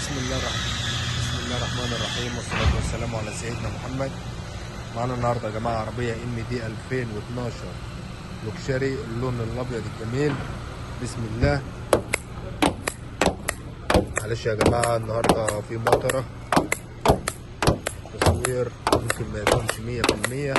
بسم الله الرحمن الرحيم، والصلاة والسلام على سيدنا محمد. معانا النهارده يا جماعة عربية MD 2012 luxury، اللون الابيض الجميل. بسم الله. معلش يا جماعة النهارده في مطره، تصوير ممكن ما يكونش 100%.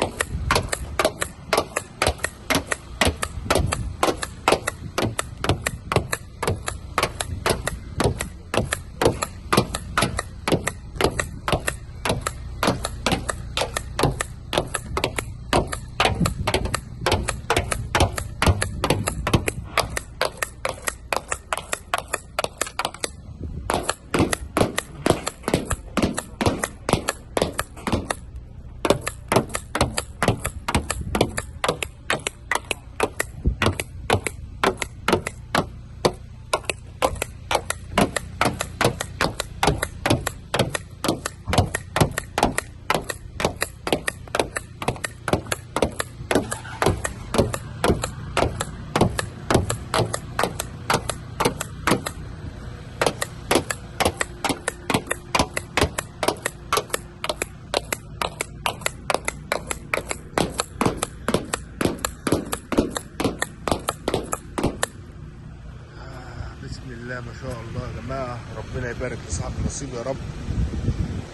بسم الله ما شاء الله يا جماعة، ربنا يبارك لصاحب النصيب يا رب.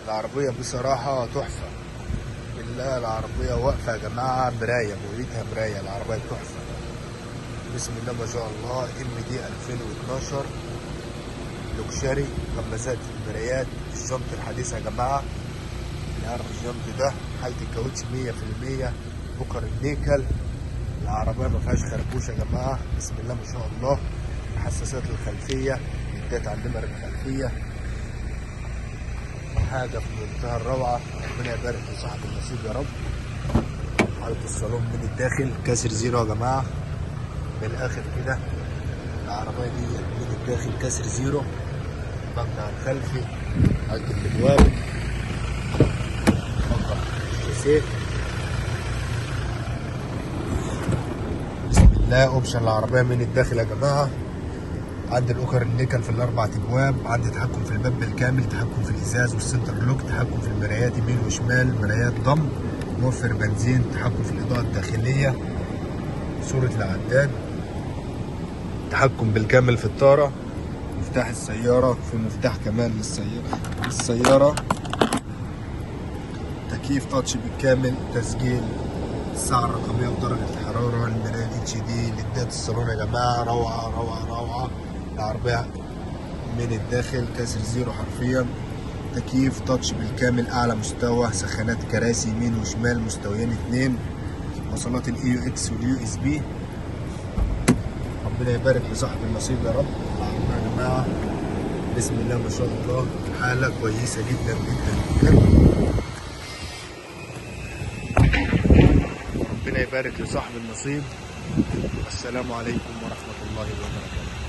العربية بصراحة تحفة، بالله العربية واقفة يا جماعة، مراية، موليتها مراية، العربية تحفة. بسم الله ما شاء الله. MD 2012 luxury، غمازات في المرايات، الجنط الحديث يا جماعة، اللي عارف الجنط ده، حالة الكاوتش 100%، بكر النيكل، العربية ما فيهاش خربوش يا جماعة. بسم الله ما شاء الله. حساسات الخلفية، اديت على النمر الخلفية، حاجة في منتهى الروعة. ربنا يبارك لصاحب النصيب يا رب. حالة الصالون من الداخل كسر zero يا جماعة، من الآخر كده العربية دي من الداخل كسر zero. المقطع الخلفي، حالة الأبواب، مقطع الشاسيه. بسم الله. option العربية من الداخل يا جماعة، عندي الاوكر النيكل في الاربع ابواب، عندي تحكم في الباب بالكامل، تحكم في الازاز وال center lock، تحكم في المرايات يمين وشمال، مرايات ضم، موفر بنزين، تحكم في الاضاءة الداخلية، صوره العداد، تحكم بالكامل في الطاره، مفتاح السيارة، في مفتاح كمان للسيارة، تكييف touch بالكامل، تسجيل الساعة الرقمية ودرجة الحرارة، المراية HD، ليدات الصالون يا جماعة روعه روعه روعه. العربية من الداخل كسر zero حرفيا، تكييف touch بالكامل اعلى مستوى، سخانات كراسي يمين وشمال مستويين 2، وصلات ال AUX وال USB. ربنا يبارك لصاحب النصيب يا رب. العربية يا جماعة بسم الله ما شاء الله، حالة كويسة جدا جدا جدا. ربنا يبارك لصاحب النصيب. السلام عليكم ورحمة الله وبركاته.